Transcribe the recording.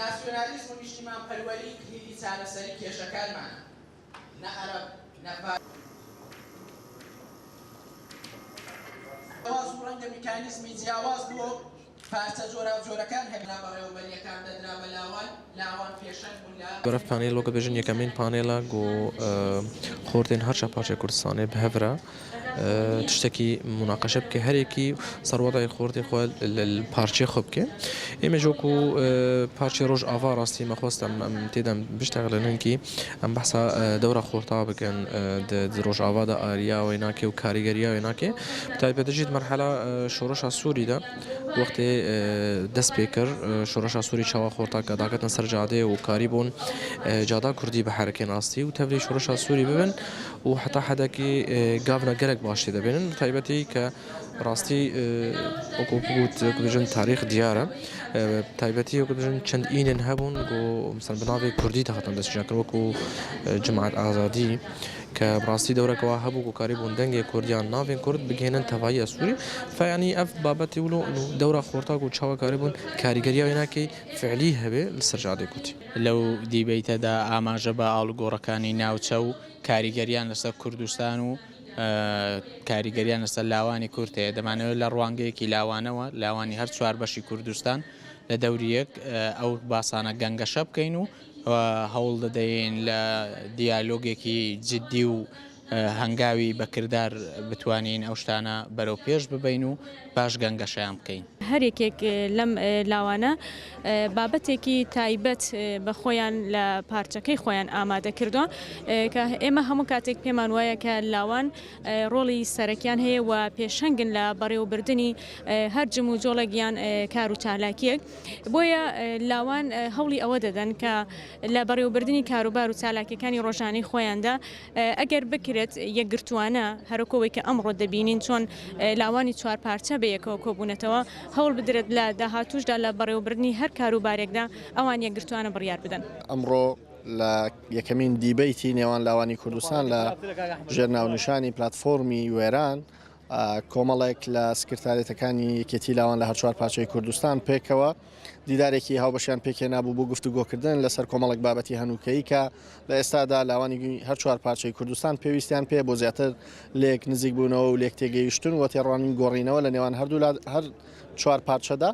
ناسیۆنالیزم و نیشتیمانپەروەری کلیلی چارەسەری کێشەکانمانە، نە عەرەب، نە فارس. جیاواز و ڕەنگە میکانیزمی جیاواز بۆ پارچە جۆراوجۆرەکان هەبێت. بەڕێوەبەرییەکان دەدرا بە لاوان، لاوان پێشەنگ بوون لە. بەرەڤ پانێل وەکە بێژن یەکەمین پانێلە گۆ خۆرتێن هەرچە پارچەی کوردستانێ بهەڤرە تشتەکی موناقەشە بکێ هەرێکی سەر وەزعی خۆرتێ خوە پارچەی خۆ بکێ ئێمەش وەکو پارچەی ڕۆژئاڤا ڕاستی مە خواست ئەم ئەم تێدا بشتەغلن هەنکی ئەم بەحسا دەورا خۆرتا بکەن د ڕۆژئاڤادا ئاریا وەی ناکێ و کاریگەریا وێ ناکێ تایبەتە ژیت مەرحەلە شۆڕشا سووریدا وەختێ دەست پێ کرد شۆڕشا سووری چاوا خۆرتا کە داکەتن سەر جادێ و کاری بوون جادا کوردی بحرکێن ڕاستی و تەڤلی شۆڕشا سووری ببن و حەتا حەدەکی گاڤنە گەلەک باش تێ دەبێنن تایبەتی کە ڕاستی وەکو بگوت بژن تاریخ دیارە تایبەتی وەکو بژن چەند ئینن هەبوون گۆ مثلا بناوی کوردی دەهاتن دەستنیشان وەکو جماعەت ئازادی کە ڕاستی دەورەکەەوە هەبوو گۆکاری بوون دەنگێ کوردیان ناوێن کورد بگەێنن تەوایی سووری فیانی ئەف بابەتی ولو دەورە خۆرتاک و چاوەکاری بوون کاریگەریاوێ ناکەی فعلی هەبێ لەسەر جادەی کوردی. لەو دیبەیتەدا ئاماژە بە ئاڵوگۆڕەکانی ناوچە و کاریگەریان لەسەر کوردستان و کاریگەریان لەسەر لاوانی کورد هەیە، دەمانەوێت لە ڕوانگەیەکی لاوانەوە لاوانی هەر چوار بەشی کوردستان لە دەوری یەک ئەو باسانە گەنگەشە بکەین و هەوڵ دەدەین لە دیالۆگێکی جددی و هەنگاوی بە کردار بتوانین ئەو شتانە بەرەو پێش ببەین و باش گەنگەشەیان بکەین. هەر یەکێک لەم لاوانە بابەتێکی تایبەت بە خۆیان لە پارچەکەی خۆیان ئامادە کردووە کە ئێمە هەموو کاتێک پێمان وایە کە لاوان ڕۆڵی سەرەکیان هەیە و پێشەنگن لە بەڕێوەبردنی هەر جموجۆڵێک یان کار و چالاکییەک بۆیە لاوان هەوڵی ئەوە دەدەن کە لە بەڕێوەبردنی کاروبار و چالاکیەکانی ڕۆژانەی خۆیاندا ئەگەر بکرێت یەکگرتووانە هەروەک ئەوەی کە ئەمڕۆ دەبینین چۆن لاوانی چوارپارچە بەیەکەوە کۆبوونەتەوە، هەوڵ بدرێت لە داهاتووشدا لە بەڕێوەبردنی هەر کاروبارێکدا ئەوان یەکگرتووانە بڕیار بدەن. ئەمڕۆ لە یەکەمین دیبەیتی نێوان لاوانی کوردستان لە ژێر ناونیشانی پلاتفۆرمی وێران، کۆمەڵێک لە سکرتارێتەکانی یەکێتی لاوان لە هەرچوار پارچەی کوردستان پێکەوە دیدارێکی هاوبەشیان پێکهێنابوو بۆ گفتوگۆکردن لەسەر کۆمەڵێک بابەتی هەنووکەیی کە لە ئێستادا لاوانی هەر چوار پارچەی کوردستان پێویستیان پێ بۆ زیاتر لێک نزیک بوونەوە و لێک تێگەیشتن و تێڕوانین گۆڕینەوە لە نێوان هەردوو هەر چوار پارچەدا.